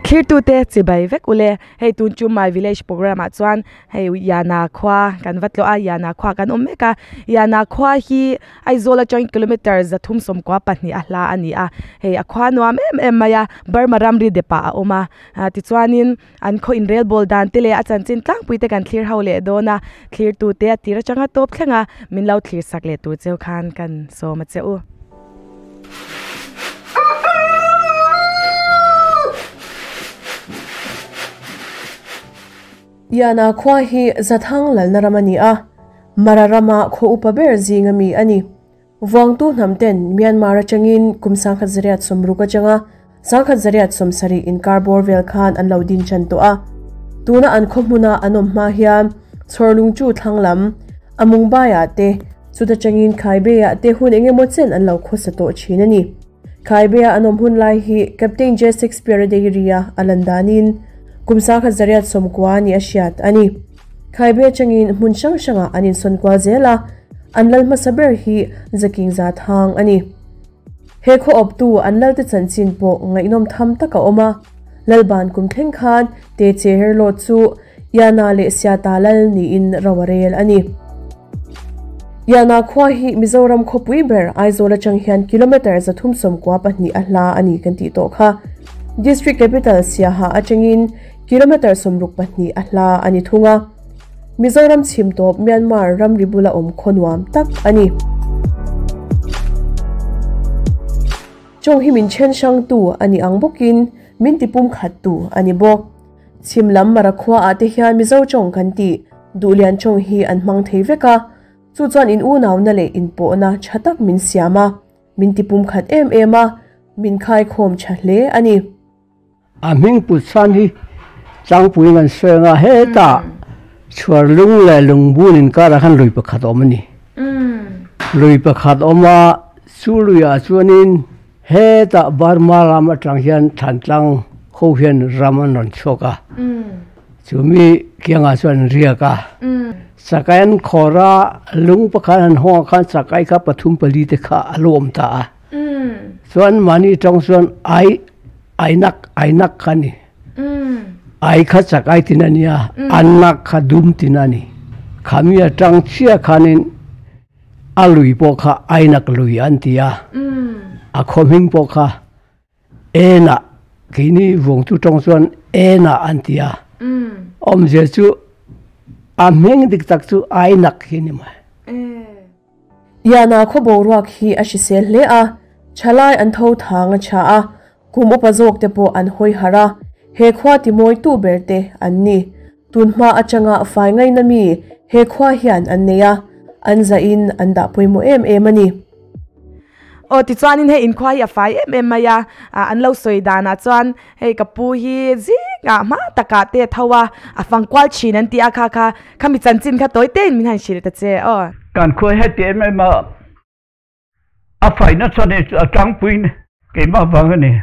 Thlirtute chibai vek ule. Hei tun chu My Village programme ah chuan hei Yana khua kan va tlawh a, Yana khua kan awm mek a. Yana khua hi Aizawl atangin kilometre 372 a hla a ni a. Hei a khua nuam em em mai a, Burma ramri depah a awm a. Tichuanin an khaw inrel bawl dan te leh a chanchin tlangpui te kan thlir ho leh dawn a. Thlirtute a tir atanga tawp thleng a, min lo thlir sak leh tur cheu khan kan sawm a che u. Yana khua hi Zathang lalna ram a ni a, Mara rama khaw upa ber zinga mi a ni. Vuangtu hnam ten Myanmar atangin kum 1860 atanga 1870 inkar bawr vel khan an lo din tan tawh a. Tuna an khaw hmuna an awm hma hian Chhawrlung chu thlang lam a Mumbai ah te, chuta tangin Khaibei ah te hun eng emaw chen an lo khawsa tawh thin a ni. Khaibei a an awm hun lai hi Captain J Shakespeare a diary a a lan danin kum 1990 ni a hriat a ni. Khaibei atangin hmun hrang hrangah an insawn kual zel a, an lal hmasa ber hi Zaking Zathang a ni. He khaw awptu an lalte chanchin pawh ngaihnawm tham tak a awm a, Lalban kum thleng khan Te Che Herlo chu Yana leh Siata lal niin ro a rel a ni. Yana khua hi Mizoram khawpui ber Aizawl atang hian kilometre 392 a hla a ni kan tih tawh kha. District capital Siaha atangin kilometre 64 a hla a ni thung a. Mizoram chhim tawp Myanmar ramri bula awm khaw nuam tak a ni. Chawng hi min then hrang tu a ni ang bawkin min tipum khat tu a ni bawk. Chhim lam Mara khua ah te hian Mizo chawng kan tih Duhlian chawng hi an hmang thei vek a, chu chuan in unauna leh inpawhna tha tak min siam a, min tipum khat em em a, min khaikhawm tha hle a ni. A hming put chhan hi Changpuiin an sawi anga hetah chhuar lung leh lungbun inkarah khan lui pakhat a awm a ni. Lui pakhat a awm a, chu luiah chuanin hetah Burma ram atang hian Thantlang ho hian ram an rawn chhuak a, chumi kiangah chuan an riak a. Chakai an khawr a, lung pakhat an hawng ah khan chakai kha pathum pali te kha a lo awm ta a. Chuan mahni tawng chuan ai ainak ainak kha ni. Ai kha chak ai tin a nia, anak kha dum tin a ni. Khami atang chiah khanin a lui pawh kha ainak lui an ti a, a khaw hming pawh kha ena keini vuangtu tawng chuan ena an ti a. Awmzia chu a hming dik tak chu ainak hi a ni mai. Yana khaw boruak hi a hrisel hle a, thalai an tho thang a tha a, kum upa zawk te pawh an hawi harh a, he khua timawitu ber te an ni. Tunhma atanga fai ngaina mi he khua hian an nei a, an zahin an dah pawimawh em em a ni. Aw tichuanin hei inkhua hi a fai em em mai a, an lo sawi danah chuan hei ka pu hi zingah hma takah te a tho a, a fang kual thin an ti a kha kha khami chanchin kha tawi tein min han hrilh ta che aw. Kan khua heti em em a, a faina chuan a tlangpuiin keimah vang a ni.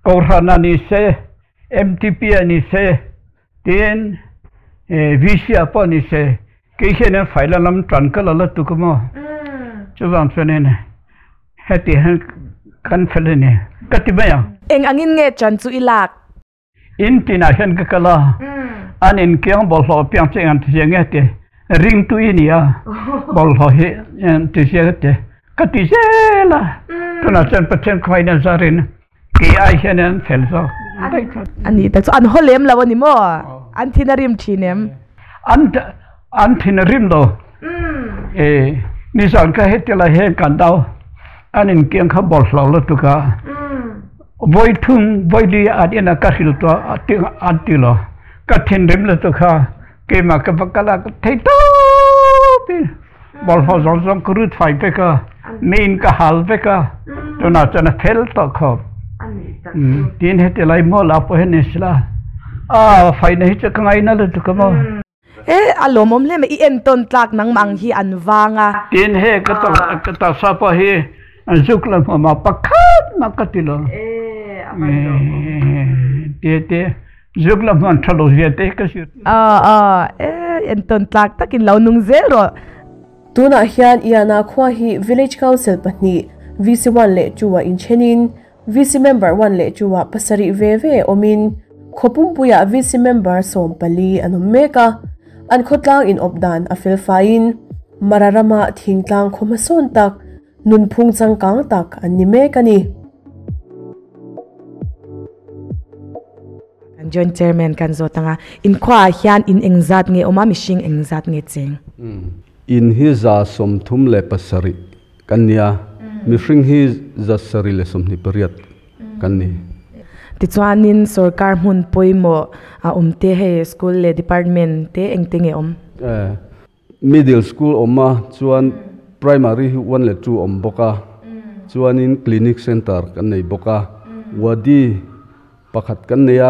Kohhran a ni se, MTP a ni se, tin VC ah pawh a ni se, kei hian an faila lam tan ka la la tuk a maw? Chuvang chuanin heti hian kan fel a ni ka ti mai ang. Eng angin nge chan chu i lak? In tinah hian ka kal a, an inkiang bawlhhlawh piang chu eng an ti zia nge ti, ringtu i ni a, bawlhhlawh hi an ti zia nge ti, ka ti zel a, tunah chuan Pathian khawngaihna zarin kei ai hian an fel zawk daih tlat. A nih tak chu an haw lem lo a ni maw? An thin a rim thin em? An an thin a rim lo. E nizan kha heti lai hian kan dau an inkiang kha bawlhhlawh lutuk a. Vawi thum vawi li an inah ka hrilh tawh a ti an ti lo. Ka thinrim lutuk kha keimah ka va kal a ka thei tawp in bawlhhlawh zawng zawng ka rut fai vek a, mi in ka hal vek a, tunah chuan a fel tawh khawp. Tin heti lai mual ah pawh hian ni sela a faina hi chu ka ngaina lutuk a maw. E a lawmawm hle mai i entawn tlak nangmah ang hi an vang a. Tin he ka ka taksa pawh hi zuk la hmuam ah pakhat mah ka ti lo. Te te zuk la hmuam tha lo zia te ka hriat. Aw aw e entawn tlak takin lo nung zel rawh. Tunah hian Iana khua hi Village Council pahnih, VC one leh two ah inthenin. VC member 1 leh 2 ah pasarih ve ve awmin khaw pumpuiah VC member 14 an awm mek a, an khawtlang in awp dan a fel faiin Mara rama thingtlang khaw hmasawn tak nunphung changkang tak an ni mek a ni. Kan joint chairman kan zawt anga inkhuaah hian in engzat nge awm a, mihring engzat nge cheng? In hi 37 kan ni a, mihring hi 728 kan ni. Tichuanin sorkar hmun pawimawh a awm te hei school leh department te engte nge awm? Middle school awm a, chuan primary hi 1 leh 2 awm bawk a, chuanin clinic center kan nei bawk a, wadi pakhat kan nei a,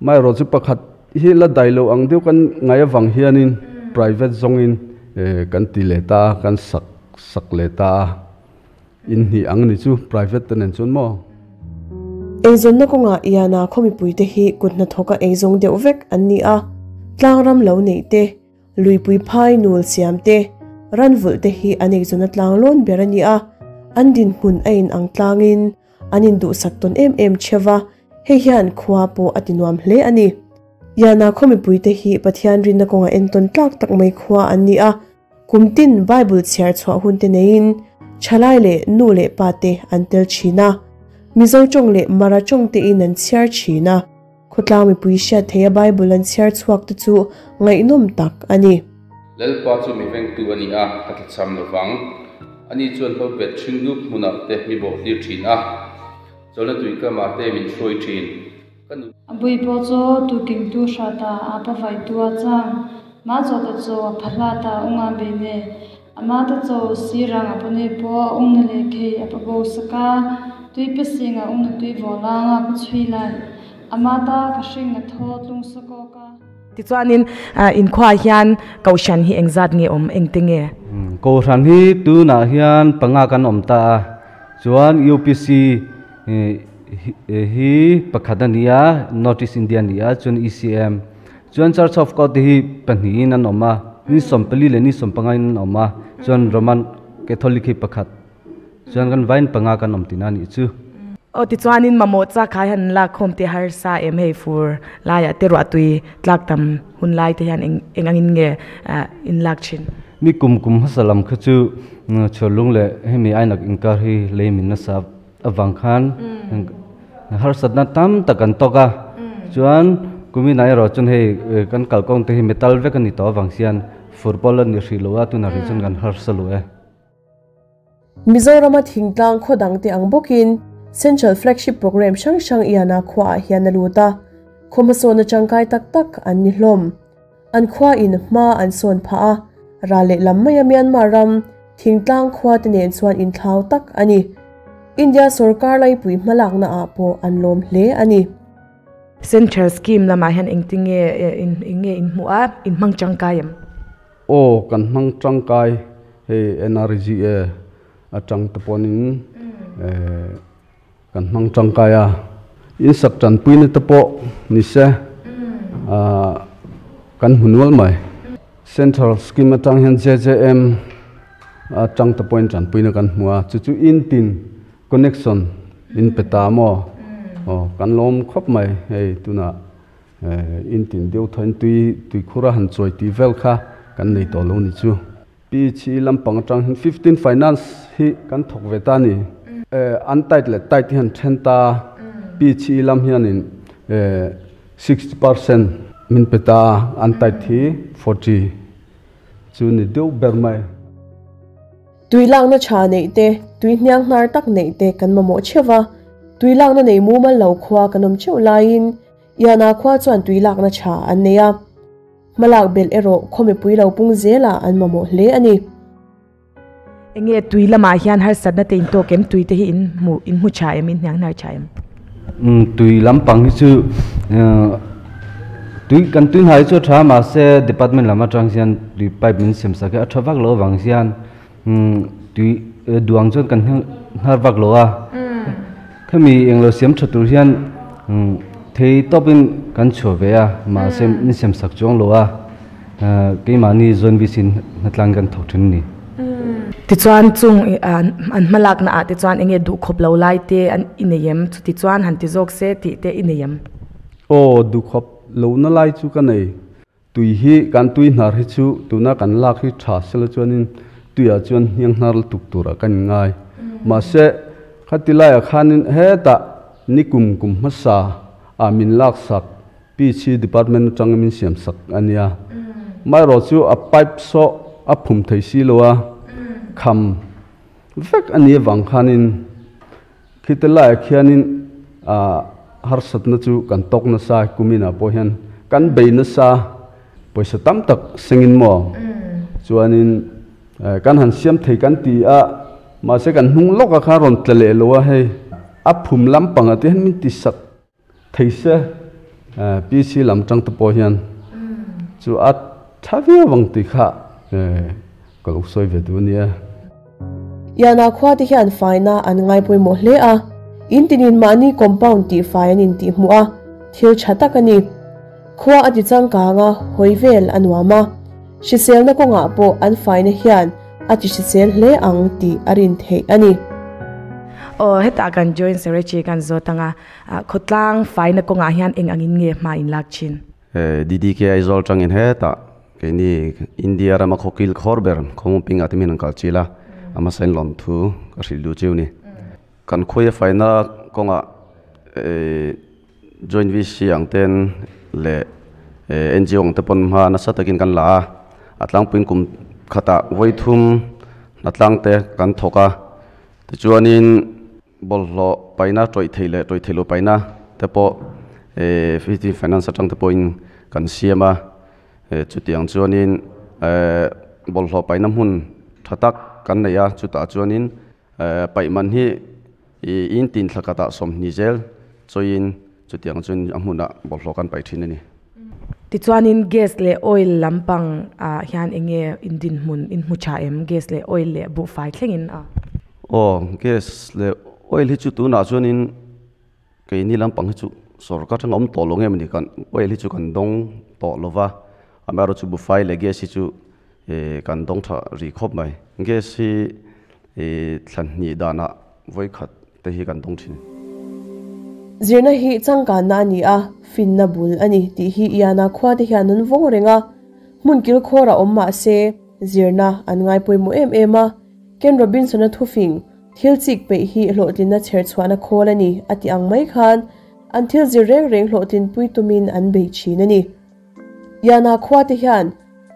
amaherawhchu chu pakhat hi la dai lo ang deuh kan ngai avang hianin private zawngin kan ti leh ta a, kan sak sak leh ta a, in hnih ang ni chu private te nen chuan maw. Eizawnna kawngah Iana khaw mipuite hi kut hnathawka eizawng deuh vek an ni a, tlangram lo neih te, luipui phai nul siam te, ran vulh te hi an eizawnna tlang lawn ber a ni a, an dinhmun a in ang tlangin an induhsak tawn em em theuh a, hei hian khua pawh a ti nuam hle a ni. Iana khaw mipuite hi Pathian rinna kawngah entawn tlak tak mai khua an ni a, kum tin Bible chhiar chhuah hun te neiin thalai leh nu leh pa te an tel thin a, Mizo tawng leh Mara tawng tein an chhiar thin a, khawtlang mipui hriat theia Bible an chhiar chhuak te chu ngaihnawm tak a ni. Lalpa chu mi vengtu a ni a, ka tlachham lovang. Ani chuan hlo bet hring dup hmunah te mi bawhtir thin a, chawlhna tui kamah te min hruai thin. Ka nu. A bui pawh chu tuking tu hrat a a pa vai tu a chang. Ma chaw ta chaw a pha hlat a ung a be ne. A ma ta chaw si rang a pa ne pawh a ung na le khei a pa bo sak a. Tui pe sing a ung na tui vaw lang a ka chhui lai. A ma ta ka hring na thaw tlung sa kawk a. Tichuanin inkhuaah hian Kohhran hi engzat nge awm engte nge? Kohhran hi tunah hian panga kan awm ta a, chuan UPC hi pakhat a ni a, North East India a ni a, chuan ECM. Chuan Church of God te hi pahnihin an awm a, ni 14 leh ni 15 in an awm a, chuan Roman Catholic hi pakhat. Chuan kan vain panga kan awm tina nih chu. Aw tichuanin mamawh chak khai han lak khawm te harsa em hei fur laiah te ruah tui tlak tam hun lai te hian eng eng angin nge in lak thin. Ni kum kum hmasa lam kha chu chhuarlung leh hemi ainak inkar hi lei min nasa avang khan harsatna tam tak kan tawk a, chuan kuminah erawh chuan hei kan kalkawng te hi metal vek a ni tawh avang hian fur pawh la ni hrih lo a, tunah rih chuan kan harsa lo e. Mizorama thingtlang khaw dangte ang bawkin Central Flagship Programme hrang hrang Iana khuaah hian a lut a, khaw hmasawn atangkai tak tak an ni hlawm. An khua in hma an sawn phah a, ral leh lam maia Myanmar ram thingtlang khua te nen chuan inthlau tak a ni. India sorkar laipui hmalakna ah pawh an lawm hle a ni. Central Scheme lamah hian engtinge enge in hmuh a, in hmang tangkai em? Aw kan hmang tangkai hei NREGA atang te pawhin kan hmang tangkai a, in sak tanpuina te pawh ni se kan hmu nual mai. Central scheme atang hian JJM atang te pawhin tanpuina kan hmu a, chu chu in tin connection in pe ta maw aw kan lawm khawp mai hei tunah. In tin deuh thain tui tuikhur a han chawi tih vel kha kan nei tawh lo ni chu. PHE lampang atang hian 15 finance hi kan thawk ve ta a ni. An tight leh tight hi han then ta a, PHE lam hianin 60% min pe ta a, an tight hi 40 chu ni deuh ber mai. Tui lakna tha neih te, tui hniang hnar tak neih te kan mamawh theuh va, tui lakna nei mumal lo khua kan awm theuh laiin Iana khua chuan tui lakna tha an nei a, hmalak belh erawh khaw mipui lo pung zelah an mamawh hle a ni. Enge tui lamah hian harsatna te in tawk em? Tui te hi in hmu in hmu tha em? In hniang hnar tha em? Tui lampang hi chu tui kan tui hnai chu a tha mahse department lam atang hian tui pipe min sem sak hi a tha vak lo avang hian tui duang chuan kan hnar vak lo a, khami englo siam tha tur hian thei tawpin kan chhuah ve a, mahse min siam sak chuang lo a, keimahni zawn visin hnatlang kan thawk thin a ni. Tichuan chung an hmalakna ah te chuan enge duhkhawp lo lai te an i nei em? Chutichuan han ti zawk se tih te i nei em? Aw, duhkhawp lohna lai chu ka nei. Tui hi kan tui hnar hi chu tuna kan lak hi tha sela chuanin tuiah chuan hniang hnar lutuk turah kan inngai. Mahse, khati laiah khanin hetah nikum kum hmasa ah min laksak PC department atanga min siam sak a nia. Amaherawh chu a pipe saw a phum thei si lo a, kham vek a nih avang khanin khite laiah khianin harsatna chu kan tawk nasa kuminah pawh hian kan bei nasa pawisa tam tak sengin maw chuanin kan han siam thei kan ti a, mahse kan hnung lawkah khan rawn tla leh lo a hei a phum lampangah te hian min ti sak. Thei se PC lam tang te pawh hian chu a tha viau ang tih kha ka lo sawi ve duh a nia. Yana khua te hian faina an ngai pawimawh hle a, in tinin mahni compound tih fai an intih hmuh a, thil tha tak a ni. Khua a ti changkang a, hawi vel a nuam a, hriselna kawngah pawh an faina hian a ti hrisel hle ang tih a rin theih a ni. Aw, hetah kan joint secretary kan zawt ang a, Khawtlang faina kawngah hian eng angin nge hma in lak thin? DDK Aizawl tangin hetah keini India rama khawkil khawr ber Khawmuping ah te min an kal chil a, a hmasa in lawmthu ka hrilh duh chiu ni. Kan khawi a faina kawngah Joint VC ang ten leh NGO ang te pawn hma nasa takin kan la a, a tlangpuiin kum khatah vawithum hnatlang te kan thawk a, tichuanin Bawlhhlawh paihna tawih thei leh tawih thei lo paihna te pawh eh fifty finance atang te pawhin kan siam a, eh chutiang chuanin eh bawlhhlawh paihna hmun tha tak kan nei a, chutah chuanin eh paih man hi ih in tin thla khatah sawmhnih zel chawiin chutiang chuan a hmunah bawlhhlawh kan paih thin a ni. Tichuanin gas leh oil lampang ah hian eng nge in dinhmun in hmu tha em? Gas leh oil leh buhfai thlengin a. Aw, gas leh oil hi chu tunah chuanin keini lampang hi chu sorkar atanga awm tawh lo nge mawni kan oil hi chu kan dawng tawh lo va, amaherawhchu chu buhfai leh gas hi chu eh kan dawng tha rih khawp mai. Gas hi eh thla hnih danah vawikhat te hi kan dawng thin. Zirna hi changkanna a ni a, finna bul a ni tih hi Iana khua te hian an vawng reng a, hmun kilkhawr a awm mah se zirna an ngai pawimawh em em a. Ken Robinson-a thufing, Thil chik peih hi hlawhtlinna chher chhuahna khawl a ni, a ti ang mai khan an thil zir reng reng hlawhtlinpui tumin an bei thin a ni. Yana khua te hian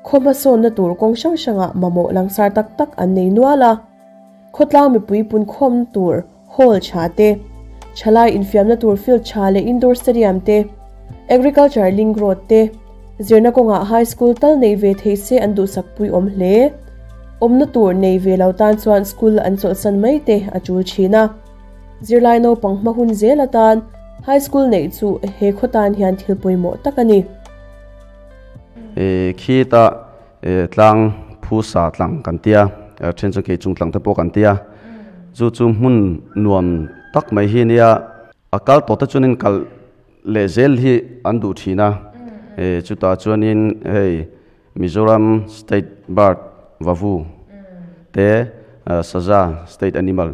khaw hmasawnna tur kawng hrang hrangah mamawh langsar tak tak an nei nual a. Khawtlang mipui punkhawmna tur hall tha te, thalai infiamna tur field tha leh indoor stadium te, agriculture link road te, zirna kawngah high school tal nei ve thei se an duhsakpui awm hle. Awmna tur nei ve lo tan chuan school an chawlhsan mai te a tul thin a. Zirlai naupang hma hun zel atan high school neih chu he khaw tan hian thil pawimawh tak a ni. Khita tlang phusa tlang kan tia, then chuan kei chung tlang te pawh kan tia. Chu chu hmun nuam tak mai hi nia, a kal tawh te chuanin kal leh zel hi an duh thin a. Chutah chuanin hei Mizoram State Bird Vavu te Saza State Animal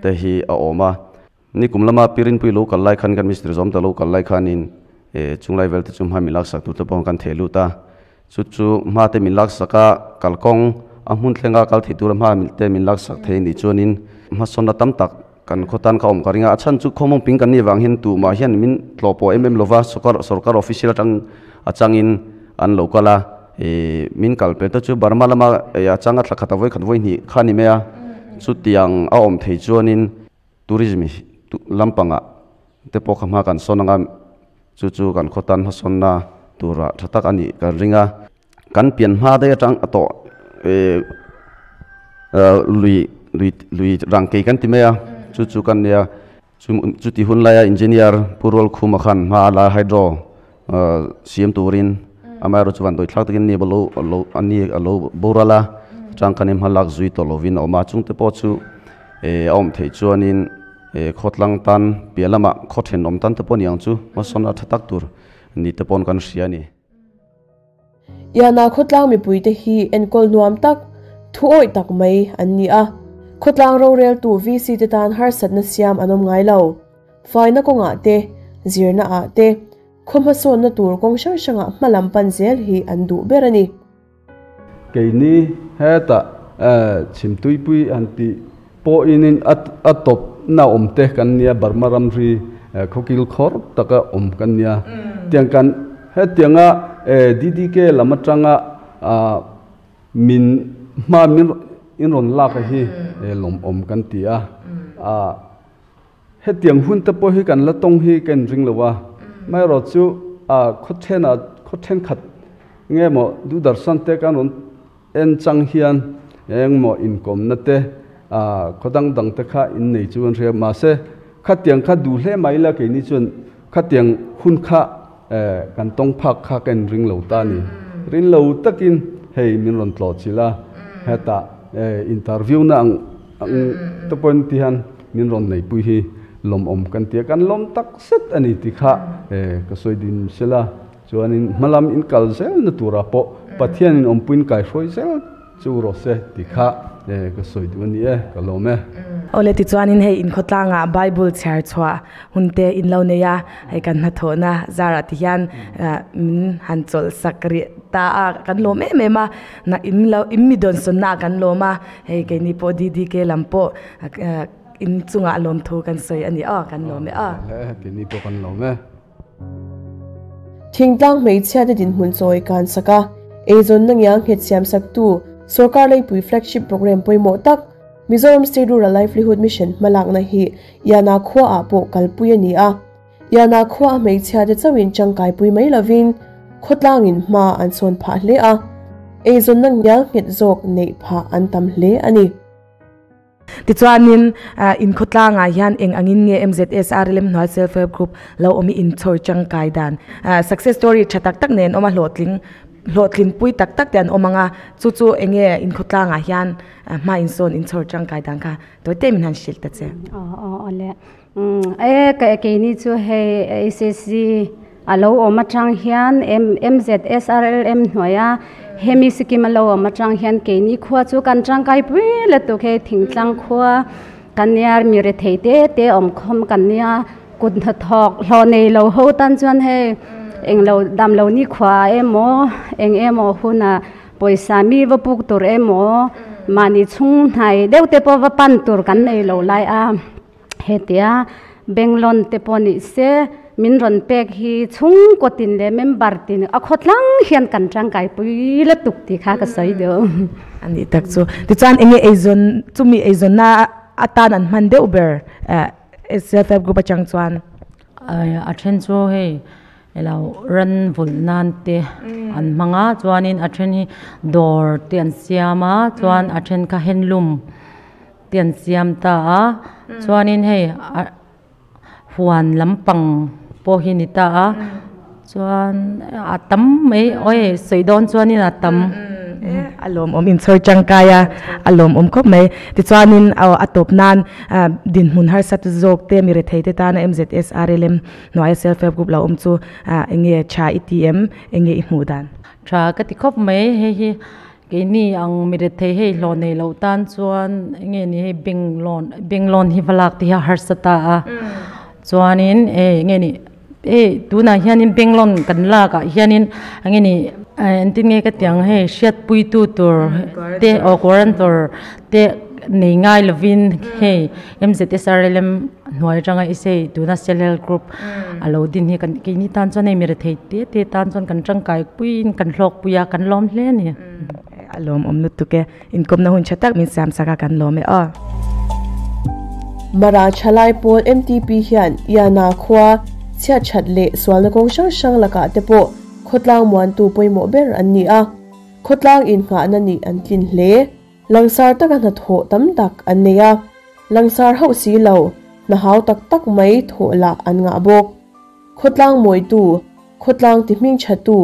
te hi a awm a. Nikum lama Pi Rinpui lo kal lai khan kan Ministry zawm ta lo kal lai khanin chunglai vel te chu hma min laksak tur te pawh kan theh lut a. Chu chu hma te min laksak a, kalkawng a hmun thlenga kal thei tura hma te min laksak thei nih chuanin hmasawnna tam tak kan khaw tan kha awm ka ring a. A chhan chu khawmawng ping kan nih vang hian tumah hian min tlawh pawh em em lova sorkar official atang a changin an lo kal a, ih min kal pel te chu Burma lama a changa thla khat a vawi khat vawi hnih kha a ni mai a, chutiang a awm thei chuanin tourism lampangah te pawh kha hma kan sawn ang a, chu chu kan khaw tan hmasawnna turah tha tak a nih kan ring a. Kan pian hma daih atang a tawh ih lui lui lui rang kei kan ti mai a, chu chu kan nia. Chuti hun laia engineer Pu Rualkhuma khan hma a la hydro siam turin amaherawhchu chuan dawithlak takin ni lo lo a ni a lo boral a, changkanin hma lak zui tawh lovin a awm a, chungte pawh chu a awm theih chuanin khawtlang tan piah lamah khaw thenawm tan te pawh ni ang chu hmasawn a tha tak tur ni te paw'n kan hria a ni. Yana khawtlang mipuite hi enkawl nuam tak, Thu awih tak mai an ni a, khawtlang roreltu VC te tan harsatna siam an awm ngai lo. Faina kawngah te, zirna ah te, khaw hmasawnna tur kawng hrang hrangah hma lam pan zel hi an duh ber a ni. Keini hetah chhimtuipui han tih pawhin a tawpna awm te kan nia, Burma ramri khawkil khawr taka awm kan nia. Tiang kan hetianga DDK lam atanga min hma min in rawn lak a hi lawmawm kan ti a. Hetiang hun te pawh hi kan la tawng hi ka inring lo a, amaherawh chu khaw thenah khaw thenkhat nge maw Doordarshan te kan rawn en chang hian engmaw inkawmna te khaw dang dang te kha in nei chu an hria mahse khatiang kha duh hle mai ila keini chuan khatiang hun kha kan tawng phak kha ka inring lo ta a ni. Rin lo takin hei min rawn tlawh chilh a, hetah interview na ang te pawhin ti hian Min rawn neipui hi lawmawm kan ti a, kan lawm tak zet a ni ti kha ka sawi din sela, chuanin hmalam in kal zelna turah pawh Pathianin awmpuiin kaihruai zel chu rawh se ti kha ka sawi duh a ni e, ka lawm e. Awle tichuanin hei inkhawtlangah Bible chhiar chhuah hun te in lo nei a, hei kan hnathawhna zarah ti hian min han chawlh sak rih ta a, kan lawm em em a, na in lo in mi dawnsawnna ah kan lawm a, hei keini pawh DDK lam pawh In chungah lawmthu kan sawi a ni aw, kan lawm e aw. Hle, keini pawh kan lawm e. Thingtlang hmeichhiate dinhmun chawi kan sak a, eizawnna ngiang nghet siam saktu Sorkar Leipui Flagship Programme pawimawh tak Mizoram State Rural Livelihood Mission hmalakna hi Yana khuaah pawh kalpui a ni a. Yana khua a hmeichhiate chauhin tangkaipui mai lovin khawtlangin hma an sawn phah hle a, eizawnna ngiang nghet zawk neih phah an tam hle a ni. Tichuanin, inkhawtlangah hian eng angin nge MZSRLM hnuai Self Help Group lo awm hi inchhawr tangkai dan? Success story tha tak tak nen awm a, hlawhtling, hlawhtlinpui tak tak te an awm ang a, chu chu eng nge inkhawtlangah hian hma insawn inchhawr tangkai dan kha tawi te min han hrilh ta che. Aw aw awle. E ka keini chu hei SSC a lo awm atang hian MZSRLM hnuaia hemi Sikkim a lo awm atang hian keini khua chu kan tangkai pui lutuk hei thingtlang khua kan nia mi rethei te te awm khawm kan nia kut hnathawk hlawh nei lo ho tan chuan hei englo damlo nikhua emaw eng emaw hunah pawisa mi va puk tur emaw mahni chhung hnai deuh te pawh va pan tur kan nei lo lai a. Hetia bank loan te pawh nih se min rawn pek hi chhungkaw tin leh member tin a khawtlang hian kan tangkai pui lutuk tih kha ka sawi deuh. A nih tak chu. Tichuan enge eizawn chumi eizawnna atan an hman deuh ber self help group atang chuan? A then chu hei elo ran vulh nan te an hmang a chuanin a then hi dawr te an siam a chuan a then kha handloom te an siam ta a chuanin hei ah huan lampang pawh hi ni ta a chuan a tam mai awi sawi dawn chuanin a tam. A lawmawm inchhawr tangkai a a lawmawm khawp mai tichuanin aw a tawp nan dinhmun harsa te zawk te mi rethei te tana MZSRLM hnuaia self help group lo awm chu eng nge tha i ti em eng nge i hmuh dan? Tha ka ti khawp mai hei hi Keini ang mi rethei hei hlawh nei loh tan chuan enge ni hei bank loan bank loan hi va lak te hi a harsa ta a chuanin hei enge ni hei tunah hianin bank loan kan lak ah hianin enge ni engtin nge ka tih ang hei hriatpui tu tur te aw guarantor te nei ngai lovin hei M_Z_S_R_L_M hnuai atanga i sei tuna self help group a lo din hi kan keini tan chuan hei mi rethei te te tan chuan kan tangkai puiin kan hlawk pui a kan lawm hle a ni. A lawmawm lutuk e, inkawmna hun tha tak min siam sak a kan lawm e aw. Mara Thalai pawl MTP hian Yana khua chhiat that leh sualna kawng hrang hrang lakah te pawh khawtlang muantu pawimawh ber an ni a, khawtlang innghahna nih an tlin hle. Langsar taka hnathawh tam tak an nei a, langsar hauh si lo, hna hau tak tak mai thawh lah an ngah bawk. Khawtlang mawitu, khawtlang ti hmingthatu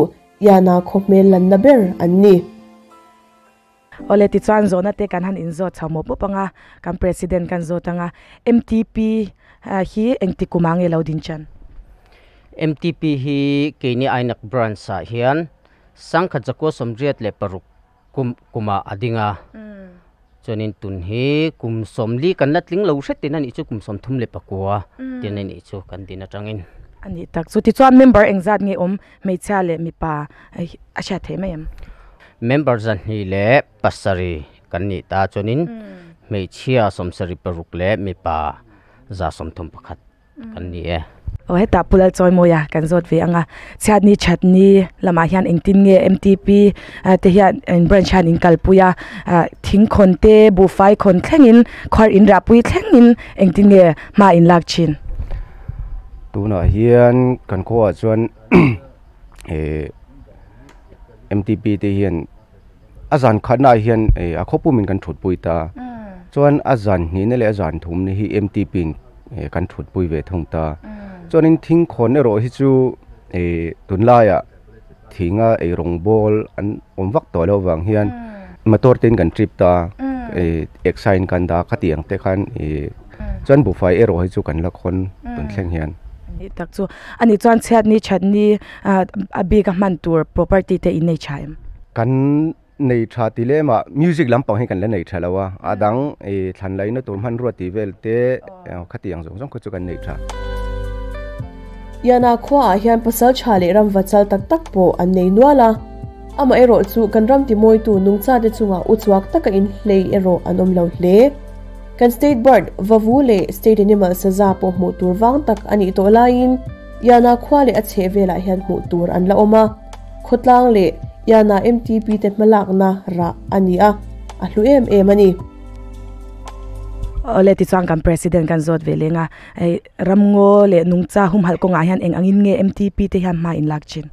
Yana khaw hmel lanna ber an ni. Awle tichuan zawhna te kan han inzawt chho mawp mawp ang a, kan President kan zawt ang a, MTP hi engti kum ah nge lo din chan? MTP hi keini Ainak Branch ah hian Sangkhat Zakua 86 Kum kumah a ding a. Chuanin tun hi kum 40 kan la tling lo hret tin ani chu kum 34 tin ani chu kan din atangin. Ani tak chu ti chuan member engzat nge om hmeichhia leh mipa a hriat thei mai em? Member zan hi le pasari kan ni ta chuanin hmeichhia 76 le mipa za 31 kan ni e. O heta pulal choi moya kan zot ve anga chhatni chhatni lama hian engtin nge MTP te hian in branch han in kalpuya thing khon te bu fai khon thlengin khwar in ra pui thlengin engtin nge ma in lak chin. Tuna hian kan kho chuan MTP te hian azan khana hian a khopu min kan thut pui ta chuan azan ni ne le azan thum ni hi MTP kan thut pui ve thung ta chuan in thing khon ero hi chu tunlaya thinga ei rong bol an omwak to lo wang hian motor tin kan trip ta exine kan da khatiang te khan chuan bu fai ero hi chu kan la khon tun thleng hian. Ni tak chu ani chuan chhiat ni chat ni abi ka man tur property te in nei chaim kan nei tha ti le ma music lampang hi kan le nei tha lawa adang thlan lai na tur man ruati vel te khatiang zong zong khu chu kan nei tha. Yana khwa hian pasal chale ram wachal tak tak po an nei nuala ama ero chu kan ram ti moi tu nungcha te chunga uchuak taka in hlei ero an om lo hle. Kan state bird vawu le state animal saza po mu tur wang tak ani to lain yana khwa le a chhevela hian mu tur an la oma khotlang le yana MTP te malak na ra ani a a hlu em em ani. Ole ti chuan kan president kan zot velenga ramngo le nungcha hum hal konga hian eng angin nge MTP te hian ma in lak chin.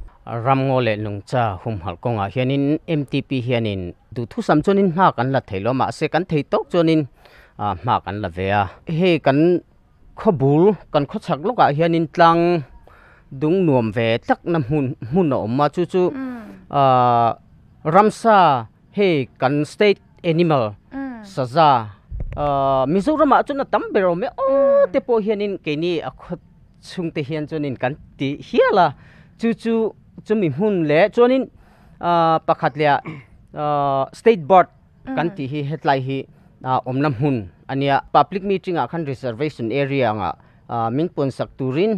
Ramngo le nungcha hum hal konga hianin MTP hianin du thu sam chuanin hma kan la theilo ma se kan thei tok chuanin hma kan la ve a. He kan khobul kan khochak loka hianin tlang dung nuam ve tak na hun hun a ma chu chu ramsa he kan state animal saza Mizoram a chu na tam bero me o te po hianin keni a khot chung te hian chuanin kan ti hiala chu chu chumi hun le chuanin pakhat le state board kan ti hi hetlai hi omnam hun ania public meeting a khan reservation area nga min pon sak turin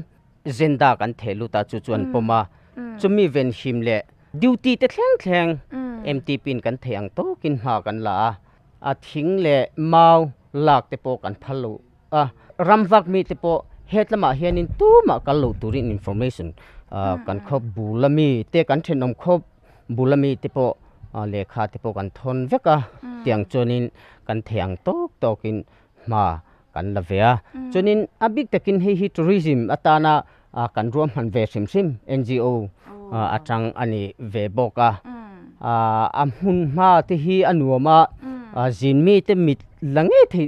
zenda kan thelu ta chu chuan poma chumi ven him le duty te thleng thleng MTP in kan theang to kin ha kan la a thing le mau lak te po kan phalo a ramwak mi te po hetlama hianin tu ma kal lo turin information kan khop bulami te kan thenom khop bulami te po lekha te po kan thon veka tiang chuanin kan theang tok tokin ma kan la vea chuanin abik takin hei hi tourism atana kan ruam han ve sim sim NGO atang ani ve boka a hun ma te hi anuama zin mi te mit lange the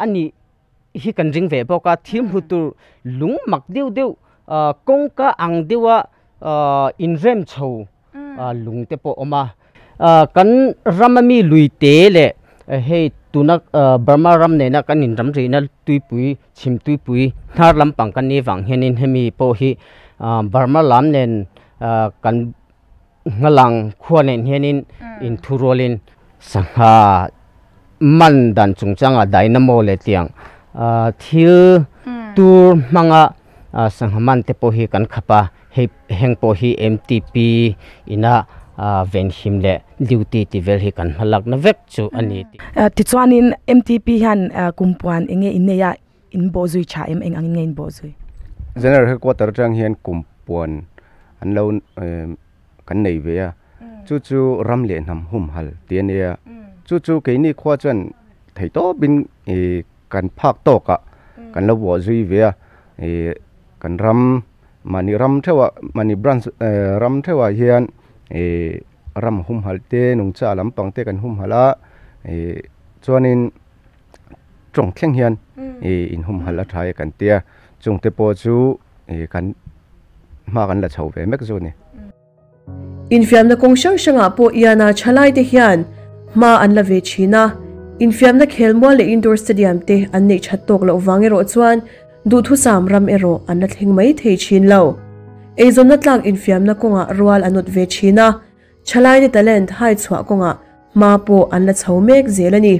ani hi kan ring ve boka thim hutur lung mak deu deu kongka ang dewa in rem chho lung te po oma kan ramami luite le hei tunak Burma ram ne na kan in ram ri na tuipui chim tuipui thar lampang kan ni wang henin hemi po hi Burma lam nen kan ngalang khuanen henin in thurolin sangha man dan chungchanga dynamo le tiang thil tur manga sangha man te po hi kan khapa he heng po hi MTP ina ven him le duty ti vel hi kan halak na vek chu ani ti chuanin MTP hian kumpuan enge inneya in bozui cha em eng angin nge in bozui general headquarter tang hian kumpuan an lo kan nei ve a chu chu ram le nam hum hal ti ania chu chu ke ni khwa chuan thei to bin kan phak to ka kan lo bo zui ve a kan ram mani ram thewa mani branch ram thewa hian ram hum hal te nung cha lampang te kan hum hala chuanin tong thleng hian in hum hal a thai kan tia chung te po chu kan ma kan la chho ve mek chu ni. Infiam na kong sang sanga po iana chalai te hian ma an la ve china infiam na khelmo le indoor stadium te an nei that tok lo wang ero chuan du thu sam ram ero an la thleng mai thei chin lo eizon na tlak infiam na konga rual anut ve china chalai ni talent hai chhuwa konga Ma pawh an la chho mek zel a ni.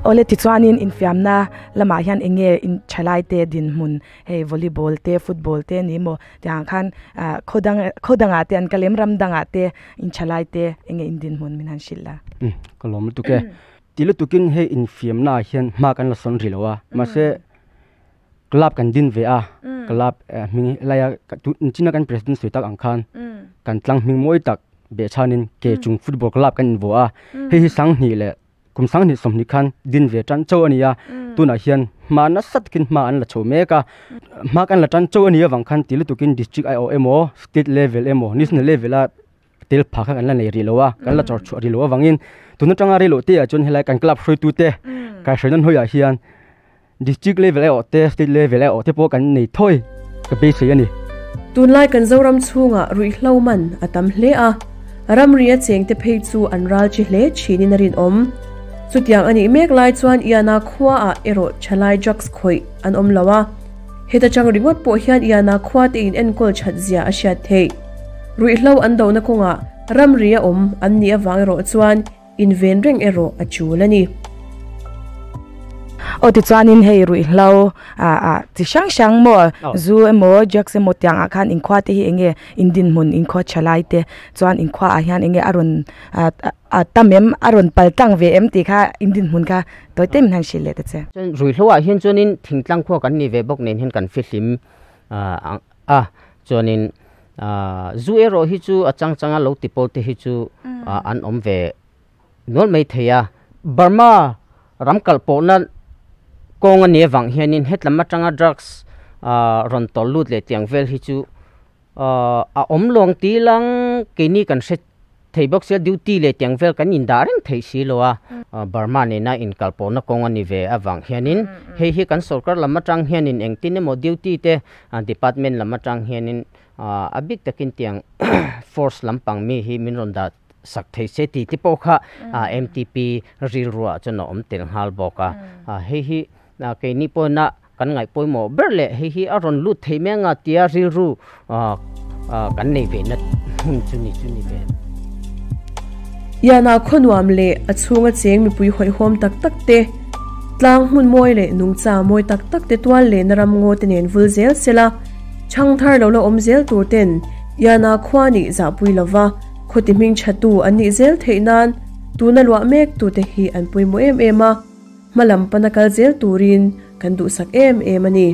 Awle tichuanin infiamna lamah hian eng nge in thalai te dinhmun hei volleyball te football te ni maw tiang khan ah khaw dang khaw dangah te an kalem ram dangah te in thalai te eng nge in dinhmun min han hrilh a. Umm ka lawm lutuk e. Ti lutukin hei infiamna ah hian hma kan la sawn rih lo a mahse club kan din ve a club hming laia china kan president sawi tak ang khan kan tlang hming mawi tak behchhanin ke chung football club kan invuah a hei hi sanghnih leh kum sanghnih sawmhnih khan din ve tan chauh a ni a tunah hian hma nasa takin hma an la chho mek a hma kan la tan chauh a ni avang khan ti lutukin district aiawh emaw state level emaw national level a tel phah kha kan la nei rih lo a kan la chawr chhuah rih lo avangin tun atanga rei loh te ah chuan helai kan club hruaitu te kaihhruaina hnuaiah hian district level aiawh te state level aiawh te pawh kan nei thawi ka beisei a ni. Tunlai kan Zoram chhungah ruihhlo man a tam hle a, ramri a chengte phei chu an ral chi hle thinin a rinawm. Chutiang a nih mek lai chuan Iana khuaah erawh thalai drugs khawih an awm lo a, heta chang ringawt pawh hian Iana khua te in enkawl that zia a hriat theih. Ruihhlo an dohna kawngah ramri a awm an nih avang erawh chuan inven reng erawh a tul a ni. Aw tichuanin hei ruihhlo ah chi hrang hrang maw zu emaw drugs emaw tiang ah khan inkhua te hi eng nge in dinhmun inkhua tha lai te chuan inkhua ah hian eng nge a rawn a tam em a rawn pal tlang ve em tih kha in dinhmun kha tawi te min han hrilh leh ta che. Chuan ruihhlo ah hian chuanin thingtlang khua kan ni ve bawk nen hian kan fihlim a chuanin Zu erawh hi chu a chang changa lo ti pawl te hi chu an awm ve nual mai thei a. Burma ram kalh pawhna kawng a nih avang hianin hetlam atanga drugs rawn tawlh lut leh tiang vel hi chu a awm lawng ti lang keini kan hre thei bawk sia duty leh tiang vel kan indah reng theih si lo a, Burma nena inkalpawhna kawng a ni ve avang hianin hei hi kan sorkar lam atang hianin engtin emaw duty te department lam atang hianin a bik takin tiang force lampang mi hi min rawn dah sak thei se tih te pawh kha MTP rilruah chuan a awm tel nghal bawk a, hei hi keini pawhina Kan ngaih pawimawh ber leh hei hi a rawn lut thei mai anga tia rilru kan nei ve na hmun chu ni chu ni ve. Iana khawnuam leh a chhunga cheng mipui hawihhawm tak tak te, tlang hmun mawi leh nungcha mawi tak tak te tual leh na ram ngaw te nen vul zel sela, chhang thar lo la awm zel tur ten Iana khua nih zahpui lova khawti hming thatu an nih zel theih nan tuna luah mek tute hi an pawimawh em em a. Hma lam pana kal zel turin kan duhsak em em a ni.